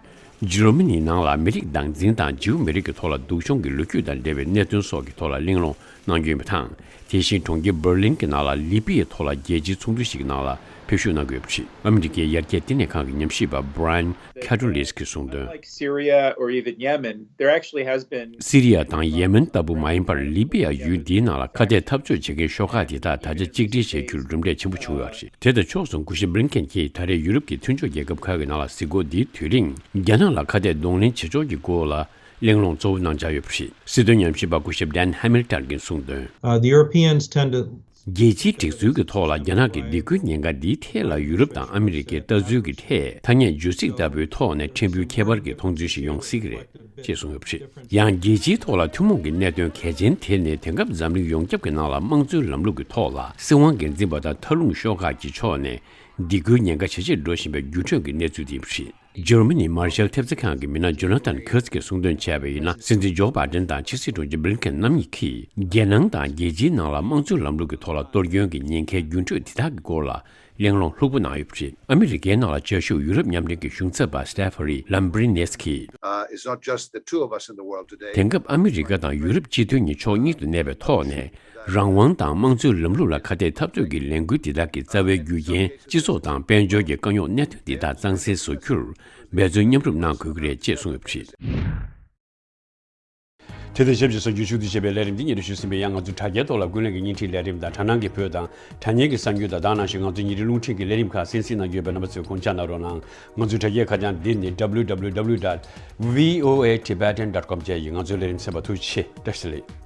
འཇར་མ་ནིའི་ནང་ལ་མི་རིགས་སྟངས་འཛིན་དང་འཇིའུ་མི་རིགས་ཀྱི་ཐོག་ལ་སྡུག་སྦྱོང་གི་ལོ་རྒྱུས་དང་འབྲེལ་བའི་གནད་དོན་སོགས་ཀྱི་ཐོག་ལ་གླེང་སློང་གནང་རྒྱུ་ཡིན་པ་དང་། དེ་བཞིན་གྲོང་ཁྱེར་འབར་ལིན་གྱི་ནང་ལ་ལི་པི་ཡའི་ཐོག་ལ་རྒྱལ་སྤྱིའི་ཚོགས་འདུ་ཞིག་གི་ནང་ལ་ཕེབས་ཞུགས་གནང་དགོས་པ་རེད། ཨ་མི་རི་ཀའི་ཡར་རྒྱས་བསྟི་གནས་ཁང་གི་ཉམས་ཞིབ་པ་Brian Katulis གྱིས་གསུངས་དོན། Like Syria or even Yemen, there actually has been སི་རི་ཡ་དང་ཡེ་མེན་ལྟ་བུ་མ་ཡིན་པར། ལི་པི་ཡ་ཡུལ་འདིའི་ནང་ལ་ཁ་གཏད་འཐབ་རྩོད་བྱེད་མཁན་ཤོག་ཁག་དེ་དག་ད་ཆ་གཅིག་སྒྲིལ་བྱེད་རྒྱུར་གྲུབ་འབྲས་ཆེན་པོ་བྱུང་ཡོད་པ་རེད། དེ་དང་ཕྱོགས་མཚུངས་སྐུ་ཞབས་བྷི་ལིན་ཁེན་གྱིས་ད་རེས་ཡུ་རོབ་ཀྱི་མཐུན་ཕྱོགས་རྒྱལ་ཁབ་ཁག་གི་ནང་ལ་གཟིགས་སྐོར་འདིའི་དུས་རིང་། རྒྱ་ནག་ལ་ཁ་གཏད་གདོང་ལེན་བྱེད་ཕྱོགས་ཀྱི་སྐོར་ལ་གླེང་སློང་གཙོ་བོ་གནང་འཆར་ཡོད་པ་རེད། སྲིད་དོན་ཉམས་ཞིབ་པ་སྐུ་ཞབས་Dan Hamilton གྱིས་གསུངས་དོན། Uh, the Europeans tend to རྒྱལ་སྤྱིའི་སྒྲིག་འཛུགས་ཀྱི་ཐོག་ལ་རྒྱ་ནག་གི་སྡིགས་སྐུལ་ཉེན་ཁ་འདིའི་ཐད་ལ་ཡུ་རོབ་དང་ཨ་མི་རི་ཀའི་ལྟ་ཚུལ་གྱི་ཐད་ཐ་སྙད་བརྗོད་ཚིག་ལྟ་བུའི་ཐོག་ནས་ཕྲན་བུའི་ཁྱད་པར་གྱི་མཐོང་ཚུལ་ཞིག་ཡོང་སྲིད་ཀྱི་རེད་ཅེས་གསུངས་ཡོད་པ་རེད། ཡང་རྒྱལ་སྤྱིའི་ཐོག་ལ་ཐུན་མོང་གི་གནད་དོན་གལ་ཆེན་དེ་ནི་དེང་སྐབས་འཛམ་གླིང་ཡོངས་ཁྱབ་ཀྱི་ནང་ལ་དམངས་གཙོའི་ལམ་ལུགས་ཀྱི་ཐོག་ལ་སྲིད་དབང་སྒེར་འཛིན་པ་དང་མཐའ་ལྷུང་ཤོག་ཁག་གི་ཕྱོགས་ནས་སྡིགས་སྐུལ་ཉེན་ཁ་ཇེ་ཆེར་འགྲོ་བཞིན་པའི་འགྱུར་འགྲོས་ཀྱི་གནས་ཚུལ་དེ་ཡིན་པ་རེད། འཇར་མ་ནིའི་མར་ཤལ་ཐེབས་རྩ་ཁང་གི་མི་སྣ་ཇོ་ན་ཐན་ཁར་ཚི་གིས་གསུངས་དོན་བྱས་པ་ཡིན་ན། སྲིད་འཛིན་ཇོ་བྷའི་ཏན་དང་ཕྱི་སྲིད་དྲུང་ཆེ་བྷི་ལིན་ཁེན་རྣམ་གཉིས་ཀྱིས། རྒྱལ་ནང་དང་རྒྱལ་སྤྱིའི་ནང་ལ་དམངས་གཙོའི་ལམ་ལུགས་ཀྱི་ཐོག་ལ་གཏོར་སྐྱོན་གྱི་ཉེན་ཁའི་འགྱུར་འགྲོས་དེ་དག་གི་སྐོར་ལ་གླེང་སློང་ལྷུག་པོ་གནང་ཡོད་པ་རེད། ཨ་མི་རི་ཀའི་ནང་ལ་བཅའ་བཞུགས་ཡུ་རོབ་མཉམ་འབྲེལ་གྱི་གཞུང་ཚབ་པ་Staffan Lambrinidis གྱིས། Uh, it's not just the two of us in the world today. དེང་སྐབས་ཨ་མི་རི་ཀ་དང་ཡུ་རོབ་སྤྱི་མཐུན་གཉིས་ཕྱོགས་གཉིས་སུ་གནས་པའི་ཐོག་ནས། རང་དབང་དང་དམངས་གཙོའི་ལམ་ལུགས་ལ་ཁ་གཏད་འཐབ་རྩོད་ཀྱི་ལས་འགུལ་འདི་དག་གི་རྩ་བའི་རྒྱུ་རྐྱེན། སྤྱི་ཚོགས་དང་དཔལ་འབྱོར་གྱི་དཀའ་རྙོག་གནད་དོན་འདི་དག་གཙང་སེལ་བཟོ་རྒྱུར་འབད་བརྩོན་མཉམ་རུབ་གནང་དགོས་ཀྱི་རེད་ཅེས་གསུངས་ཡོད་པ་རེད། དེ་དང་ཞབས་ཕྱི་སོགས་བརྒྱུད་ཞུགས་དུ་བྱེད་པའི་ལས་རིམ་འདི་ཉིད་དུ་ཞུ་ཟིན་པའི་ཡང་ང་ཚོའི་དྲ་རྒྱའི་ཐོག་ལ་ཀུན་གླེང་གི་བརྙན་འཕྲིན་ལས་རིམ་དང་དྲ་སྣང་གི་བོད་དང་དྲ་བརྙན་གྱི་གསར་འགྱུར་དང་དེ་ནང་བཞིན་ང་ཚོའི་ཉིན་རེའི་རླུང་འཕྲིན་གྱི་ལས་རིམ་ཁག་གསན་གཟིགས་གནང་རྒྱུ་ཡོད་པས་རྣམ་པ་ཚོས་དགོངས་འཇགས་གནང་རོགས་གནང་། ང་ཚོའི་དྲ་རྒྱའི་ཁ་བྱང་འདི་ནི་www dot voatibetan dot com བཅས་ཡིན། ང་ཚོའི་ལས་རིམ་གསན་པར་ཐུགས་རྗེ་ཆེ། བཀྲ་ཤིས་བདེ་ལེགས།